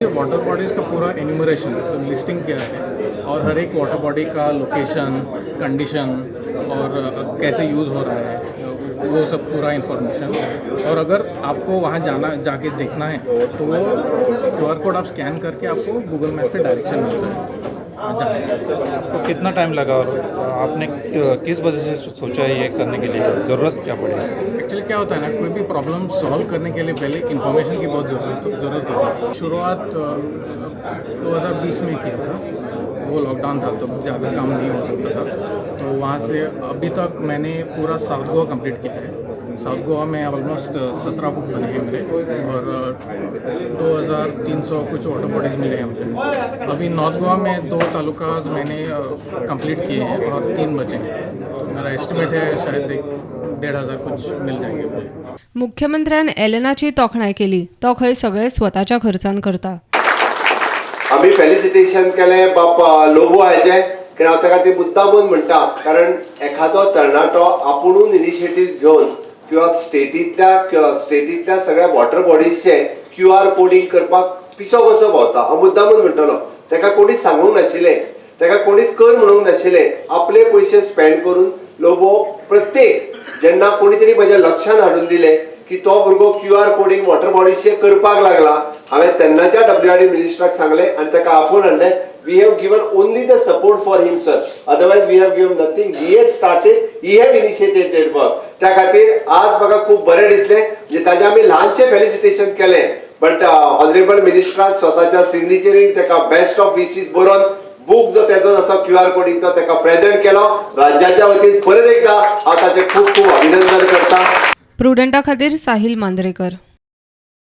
Water bodies का पूरा enumeration, listing किया है और हर एक वाटर बॉडी का लोकेशन, कंडीशन और कैसे यूज़ हो रहा है, वो सब पूरा इन्फॉर्मेशन। और अगर आपको वहाँ जाना, जाके देखना है, तो वो क्यूआर कोड आप स्कैन करके आपको गूगल मैप पे डायरेक्शन मिलता है जाने का। आपको कितना टाइम लगा और आपने किस वजह से सोचा है ये करने के लिए, ज़रूरत क्या पड़ी? एक्चुअली क्या होता है ना, कोई भी प्रॉब्लम सॉल्व करने के लिए पहले इन्फॉर्मेशन की बहुत ज़रूरत ज़रूरत होती है। शुरुआत 2020 में किया था। वो लॉकडाउन था तो ज़्यादा काम नहीं हो सकता था। तो वहाँ से अभी तक मैंने पूरा साउथ गोवा कंप्लीट किया है। साउथ गोवा में ऑलमोस्ट 17 बुक बने हैं मेरे और 2300 कुछ वाटर बॉडीज़ मिले हैं मुझे। अभी नॉर्थ गोवा में दो तालुका मैंने कंप्लीट किए हैं और तीन बचे हैं, तो मेरा एस्टिमेट है शायद 1,500 कुछ मिल जाएंगे मुझे। मुख्यमंत्र्यान एलनाची तोखणाय केली. तो खंय सगळे स्वताच्या खर्चान करता. आमी फेलिसिटेशन केलें बाप लोबो हाचें, कित्याक हांव ताका ती मुद्दामून म्हणटा, कारण एखादो तरणाटो आपुणून इनिशिएटीव घेवन किंवा स्टेटींतल्या सगळ्या वॉटर बॉडीजचे क्यू आर कोडींग करपाक पिसो कसो भोंवता. हांव मुद्दामून म्हणटलो, ताका कोणीच सांगूंक नाशिल्लें, ताका कोणीच कर म्हणूंक नाशिल्लें. आपले पयशे स्पेंड करून लोबो प्रत्येक, जेन्ना कोणी तरी म्हज्या लक्षान हाडून दिलें की तो भुरगो क्यू आर कोडींग वॉटर बॉडीजचे करपाक लागला, हांवें तेन्नाच्या डब्ल्यू आर डी मिनिस्टराक सांगलें आनी ताका आफोवन हाडलें. We have given only the support for him, sir, otherwise we have given nothing. He had started, he have initiated that work. त्या खातीर आज म्हाका खूब बरें दिसलें, म्हणजे ताजें आमी ल्हानशें फेलिसिटेशन केलें, बट ऑनरेबल मिनिस्टरान स्वताच्या सिग्नेचरीन ताका बेस्ट ऑफ विशीस बरोवन बूक जो तेजो आसा क्यू आर कोडींगचो, ताका प्रेझेंट केलो. राज्याच्या वतीन परत एकदा हांव ताचें खूब खूब अभिनंदन करता. प्रुडंटा खातीर साहिल मांद्रेकर.